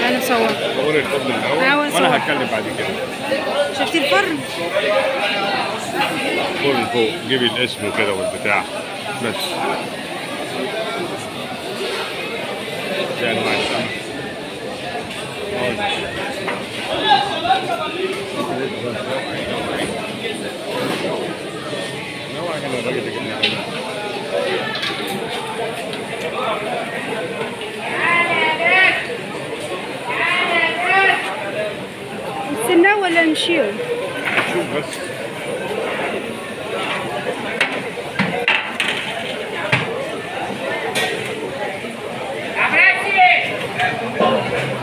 انا صور. صوري الفرن الاول وانا هتكلم بعد كده. شفتي الفرن؟ فرن فوق، جيبي الاسم وكده والبتاع بس. ده انواع السمك. نوع كان الراجل اللي جبنا عليه. نستناو ولا نمشيو؟ نشوف بس.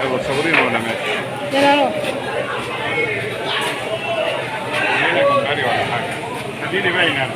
يلا تصورينا ولا ماشي؟ يلا روح. هنا جمبري ولا حاجة؟ خليني باين أنا.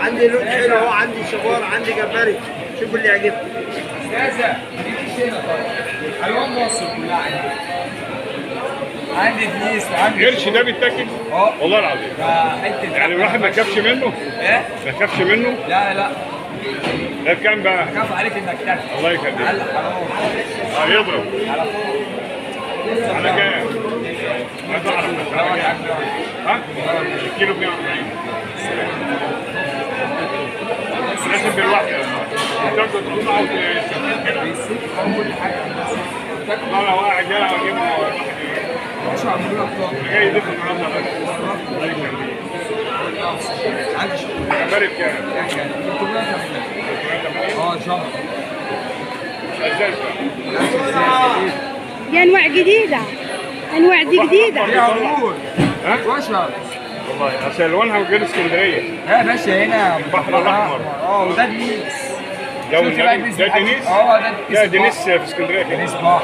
عندي لون حلو اهو، عندي شبار، عندي جمبري، شوفوا اللي يعجبكم. استاذه دي هنا طيب. حلوان مصر كلها عندي. عندي دنيس وعندي قرش. ده بيتاكل؟ اه والله العظيم. حتة يعني الواحد ما يخافش منه؟ ايه؟ ما يخافش منه؟ لا لا. ده بكام بقى؟ خاف عليك انك تاكل. الله يخليك. حرام. يضرب. على طول. على كام؟ عايز اعرف بس على كام؟ ها؟ الكيلو ب 140. لازم بالواحدة. بتاخد تقطعه وتسويه كده. كل حاجة. لا لا واقع جاي واجيبه واحد. جاي يضيف النهارده بس. الله يخليك. عندي شغل. جمبري بكام؟ 380. اه جمبري. مش ازاز بقى. دي انواع جديدة. انواع دي جديدة. دي عروض. ها؟ واشرب. والله اصل الوانها غير اسكندرية. لا يا باشا هنا البحر الاحمر. اه وده دنيس. ده دنيس؟ اه ده ده دنيس في اسكندرية كده. دنيس بحر.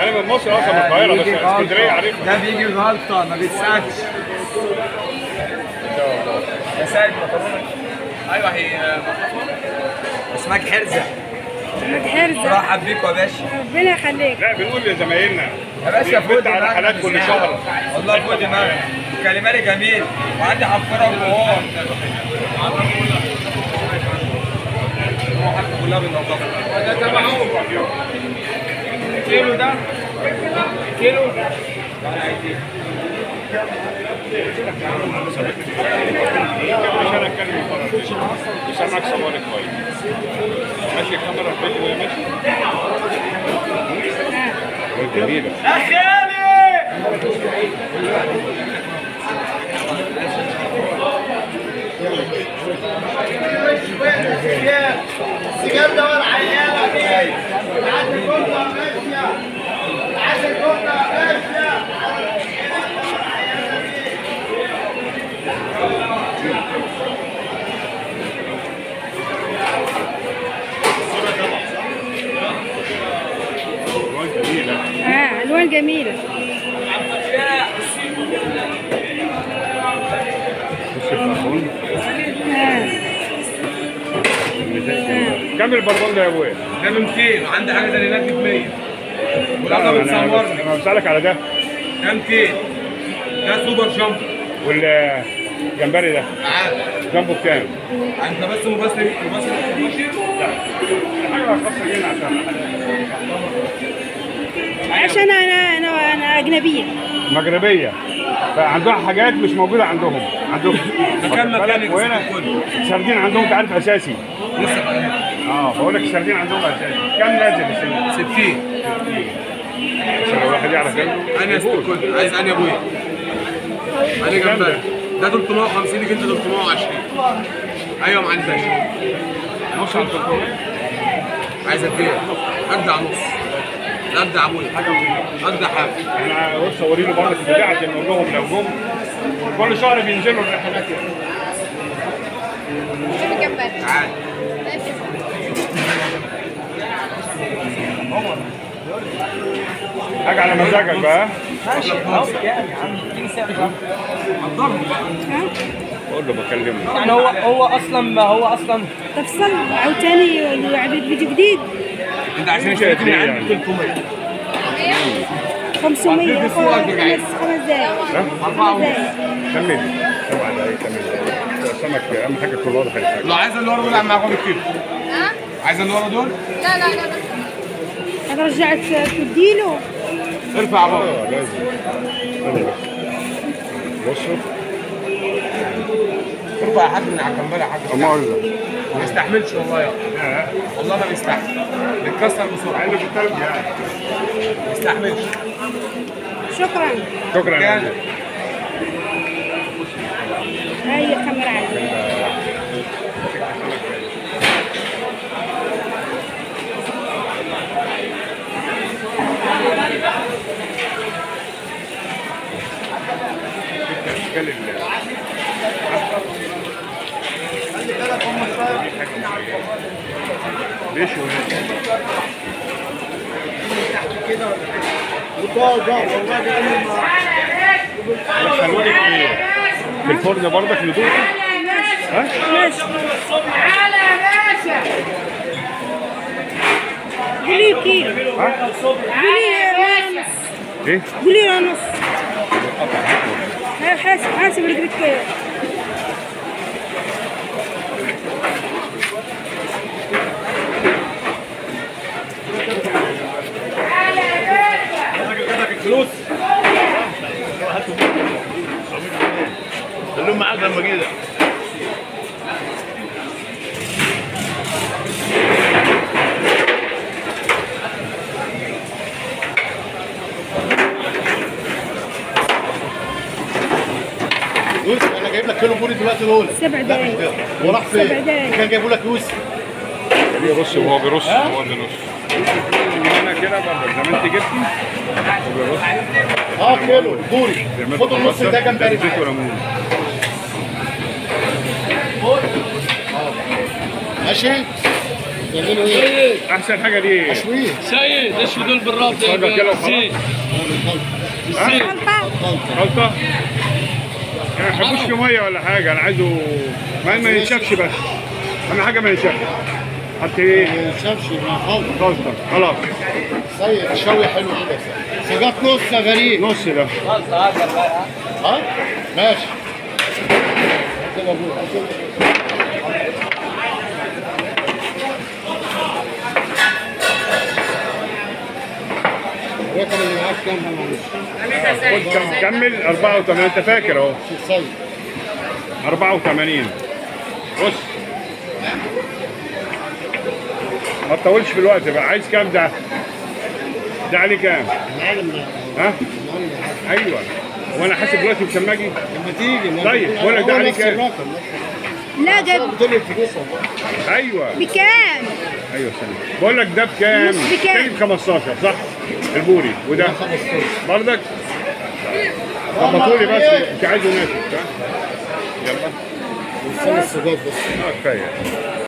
انا من مصر اصلا، من القاهرة، بس اسكندرية عارفها. ده بيجي غلطه ما بيتسالش. ان شاء الله. يا سيد مكرونه. ايوه هي اسمك حرزه. اسمك حرزه. مرحب بيكم يا باشا. ربنا يخليك. لا بنقول لزمايلنا يا باشا فوق على رحلات كل شهر. والله فوق دماغي. كلماري جميل وعندي حفاره وجوار. كلها بالنظافة. ده تبعه كيلو، ده كيلو. انا عايز ايه؟ عشان اتكلم وسامعك صورك كويس. ماشي الكاميرا الفيديو وهي ماشية. جميلة. يا خالي السجاد ده ولا عيالة فيه. عايز الكفتة ماشية. عايز الكفتة ماشية. ألوان جميلة. ألوان جميلة. بص البربون. كم البربون ده يا ابويا؟ ده ب 200، وعندي حاجة ثانية هناك ب 100. ولا بتصورني. انا بسألك على ده. ده 200. ده سوبر جامبو. والجمبري ده؟ تعالى. جامبو بكام؟ انت بس مباشر مباشر. لا حاجة خاصة بينا عشان انا اجنبية. مغربية. فعندها حاجات مش موجودة عندهم. عندهم مكان مكانك. وهنا السردين عندهم انت عارف اساسي. لسه بقول لك السردين عندهم اساسي. كم نازل السن؟ 60. عشان لو الواحد يعرف انا كل عايز انا يا ابويا. انا جنبك ده 350 ليك انت 320. ايوه يا معلم باشا. نص على 300. عايز قد ايه؟ ابدع نص. ابدع ابويا. ابدع حاجة. احنا بص صورينه برضه في البتاع عشان نقول لهم لو جم كل شهر بينزلوا الرحلات يعني. تعال. حاجة على مزاجك بقى. ماشي اهو بكام يا عم؟ اديني سعر. قدرهم بقى. بقول له بكلمه. يعني هو اصلا ما هو اصلا تفصل عاوتاني يعمل فيديو جديد. انت عشان اشتريت من عندي 300 500 5 دقايق 4 ونص. كمل 7 دقايق كمل. سمك اهم حاجة تكون واضحة. لو عايز اللي ورا دول اعمل معاهم الكيلو. ها؟ عايز اللي ورا دول؟ لا لا لا انا رجعت تديله. ارفع بابا. لازم. بصوا ارفع يا حاج من على الجمبري يا حاج. ما بيستحملش والله يا والله ما بيستحمل، بيتكسر بسرعة. عندك الثلج يعني. ما بيستحملش. شكرا. شكرا يا هاي الكاميرا عندي. ليش دخلوا لك ايه؟ في الفرن برضك ندوق؟ ها؟ ماشي. تعالى يا باشا. قولي كيلو. ها؟ قولي نص. ايه؟ قولي نص. حاسب حاسب رجلك. الفلوس خليهم معاك لما اجي. يوسف انا جايب لك كيلو بوري دلوقتي دول. 7 دقايق. وراح فين؟ كان جايبه لك يوسف. بيرص وهو بيرص هو بيرص. من هنا كده برضه زي ما انت جبتي وبيرص. كيلو بوري. خد النص ده جمبري. زيت وليمون. ماشي؟ يعملوا ايه؟ احسن حاجة دي تشويه. سيد اشوي دول بالرابطه كده وخلاص. خلطه. انا ما بحبوش في مية ولا حاجة، انا عايزه ما ينشفش بس. اهم حاجة ما ينشفش. حط ايه؟ ما ينشفش مع خلطه. خلطه خلاص. سيد شوي حلو كده. سجات نص يا غريب. نص ده. خلطه هذا. ها؟ ماشي. الرقم اللي معاك كام يا معلش؟ خد كمل 84 انت فاكر اهو. 84. بص ما تطولش في الوقت بقى. عايز كام ده؟ ده عليه كام؟ ها؟ ايوه وانا حاسب دلوقتي مش لما اجي؟ لما تيجي. طيب بقول لك ده عليه كام؟ لا جاب ايوه بكام؟ ايوه استنى بقول لك ده بكام؟ بكام؟ ب 15 صح؟ البوري وده 15 برضك؟ ظبطولي بس مش عايزه ناشف. يلا استنى السجاد بس. كفاية.